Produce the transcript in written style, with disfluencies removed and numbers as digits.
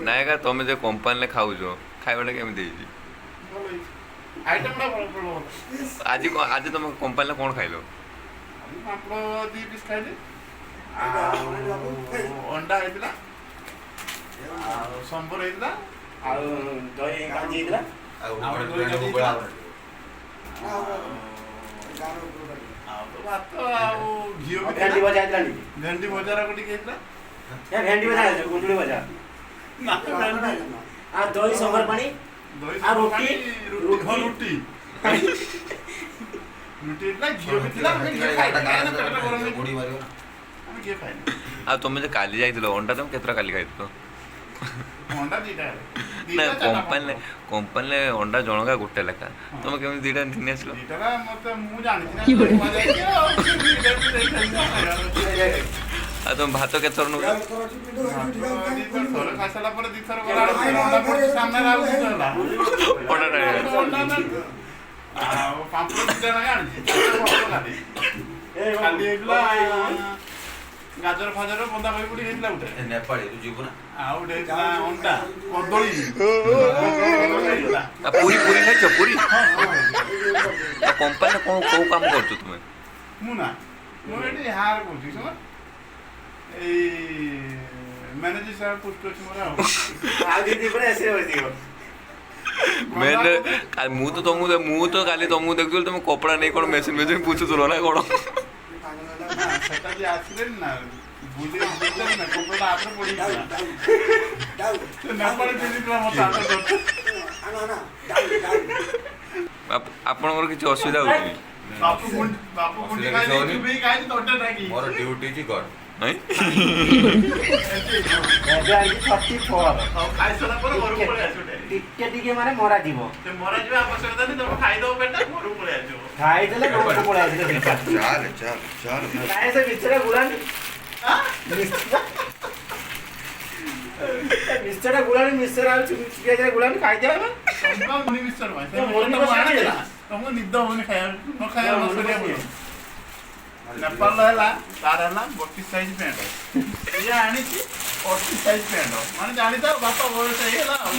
ନାୟକା, ତମେ ଯେ କମ୍ପାନୀରେ ଖାଉଛ, ଖାଇବାଟା କେମିତି ହେଇଛି? ଭଲ ହେଇଛି, ଆଇଟମ୍ଟା ଭଲ ଭଲ ଭଲ। ଆଜି କଣ, ଆଜି ତମ କମ୍ପାନୀରେ କ'ଣ ଖାଇଲ? ଆଜି ପାମ୍ପଡ଼ 2 ପିସ୍ ଖାଇଲି, ଆଉ ଅଣ୍ଡା ହେଇଥିଲା, ଆଉ ସମ୍ବର ହେଇଥିଲା। ଆଉ ଦହି କାଞ୍ଜି ହେଇଥିଲା। ଆଉ ଆଉ ଦହି କାଞ୍ଜି ହେଇଥିଲା। ଆଉ ତ ଭାତ ଆଉ ଘିଅ ବି ଭେଣ୍ଡି ଥିଲା। ଭଜା ହେଇଥିଲା ଟିକେ। ଭେଣ୍ଡି ଭଜା ଟିକେ ହେଇଥିଲା। ନା, ଭେଣ୍ଡି ଭଜା ହେଇଥିଲା, କୁନ୍ଦୁରି ଭଜା। ନା, ଭେଣ୍ଡି। ଆଉ ଦହି ସମ୍ବର ପାଣି। ଦହି ଆଉ ସମ୍ବର ରୁଟି? ପାଣି, ରୁଟି, ହଁ, ରୁଟି ରୁଟି ହେଇଥିଲା, ଘିଅ ବି ଥିଲା। ଆମେ ଘିଅ ଖାଇନୁ, କାହିଁକିନା ପେଟଟା ଗରମ ହେଇଥିଲା। ଗୁଡ଼ି ମାରିବ ନା। ଆମେ ଘିଅ ଖାଇନୁ। ଆଉ ତମେ ଯେ କାଲି ଯାଇଥିଲ, ଅଣ୍ଡା ତମେ କେତେଟା କାଲି ଖାଇଥିଲ? ଅଣ୍ଡା 2ଟା। ନା, କମ୍ପାନୀରେ କମ୍ପାନୀରେ ଅଣ୍ଡା ଜଣକା ଗୋଟେ ଲେଖା, ତମେ କେମିତି 2ଟା ନେଇ ଆସିଲ? 2ଟା ବା ମତେ ମୁଁ ଜାଣିଛି ନା କୁହାଯାଇଛି, ଆଉ 2ଟା ବି ଦେଇଥାନ୍ତି। ଆଉ ତମେ ଭାତ କେତେଥର ନଉଛ? 2ଥର, ଥରେ ଖାଇସାରିଲା ପରେ 2ଥର ଗଲା ବେଳକୁ ଅଣ୍ଡା ପଡୁଛି ସାମ୍ନାରେ, ଆଉ କିଛି ହେଲା ଅଣ୍ଡା ଅଣ୍ଡା ନା। ଆଉ ପାମ୍ପଡ଼ 2ଟା ଲେଖା ଆଣିଛି, 4ଟା ପାମ୍ପଡ଼। କାଲି କାଲି ହେଇଥିଲା ଗାଜର ଫାଜର ବନ୍ଧାକୋବି ପଡି ହେଇଥିଲା ଗୋଟେ। ଏ ନେପାଳୀ, ତୁ ଯିବୁ ନା? ଆଉ ଗୋଟେ ହେଇଥିଲା ଅଣ୍ଡା କଦଳୀ କଦଳୀ ହେଇଥିଲା। ଆଉ ପୁରୀ ପୁରୀ ଖାଇଛ ପୁରୀ? ଆଉ କମ୍ପାନୀରେ କ'ଣ କୋଉ କାମ କରୁଛ ତୁମେ? ମୁଁ ନା, ମୁଁ ଏଠି ହାର କରୁଛି ଶୁଣ, ଏଇ ମ୍ୟାନେଜର ସାହେବ ପୋଷ୍ଟ ଅଛି ମୋର। ଆଉ ଆଉ 2 ଦିନ ପରେ ଏସିରେ ବସିବ। ମେନ୍ ମୁଁ ତ କାଲି ତମକୁ ଦେଖୁଥିଲି, ତମେ କପଡ଼ା ନେଇ କ'ଣ ମେସିନ୍ ମେସିନ୍ ପୁଛୁଥିଲ ନା କ'ଣ? ନା, ସେଟା ଯେ ଆସିଲେନି ନା, ବୁଲି ବୁଝିଲେ ନା, କପଡ଼ାଟା ହାତରେ ପଡ଼ିଥିଲା, ସେ ନେପାଳୀ ପିନ୍ଧିଥିଲା ମତେ ହାତ ଧରିଛି। ଆପଣଙ୍କର କିଛି ଅସୁବିଧା ହଉଛି? ବାପୁ ଗୁଣ୍ଡ ବାପୁ ଗୁଣ୍ଡି ଅସୁବିଧା ଖାଇ କିଛି ହଉନି। ଚୁବେଇ ଖାଇଛି ତଣ୍ଟେ ଢାକି। ମୋର ଡ୍ୟୁଟି is God. ନାଇଁ। ଏବେ ଆଣିଛି 34। ଆଉ ଖାଇସାରିଲା ପରେ ଘରକୁ ପଳେଇ ଆସିବ। ଟିକେ ଟିକେ ମାନେ ମରାଯିବ। ସେ ମରାଯିବା ଆବଶ୍ୟକତା ନାହିଁ, ତମେ ଖାଇଦବ ପେଟ, ଘରକୁ ପଳେଇ ଆସିବ। ଖାଇଦେଲେ ଘରକୁ ପଳେଇ ଆସିଲେ। ଚାଲେ ଚାଲେ ଚାଲେ। ନାଇଁ, ସେ ମିକ୍ସଚର ଗୁଳାନି, ମିକ୍ସଚର ଗୁଳାନି, ମିକ୍ସଚର ଆଉ ପିଆଜରେ ଗୁଳାନି ଖାଇଦିଅ ଆମେ। ମୁନି ମିକ୍ସଚର ଭାଇ, ଏ ମୁନି ତମକୁ ମିକ୍ସଚର ଆଣିଥିଲା, ତମକୁ ନିଦ ହବନି ଖାଇବା ନ ଖାଇବା ନ ସରିବା ପର୍ଯ୍ୟନ୍ତ। ନେପାଳର ହେଲା, ତାର ହେଲା 32 ସାଇଜ ପ୍ୟାଣ୍ଟ, ଇଏ ଆଣିଛି 38 ସାଇଜ ପ୍ୟାଣ୍ଟ, ମାନେ ଜାଣିଥାଅ ବାପା ବୟସ ହେଇଗଲା। ଆଉ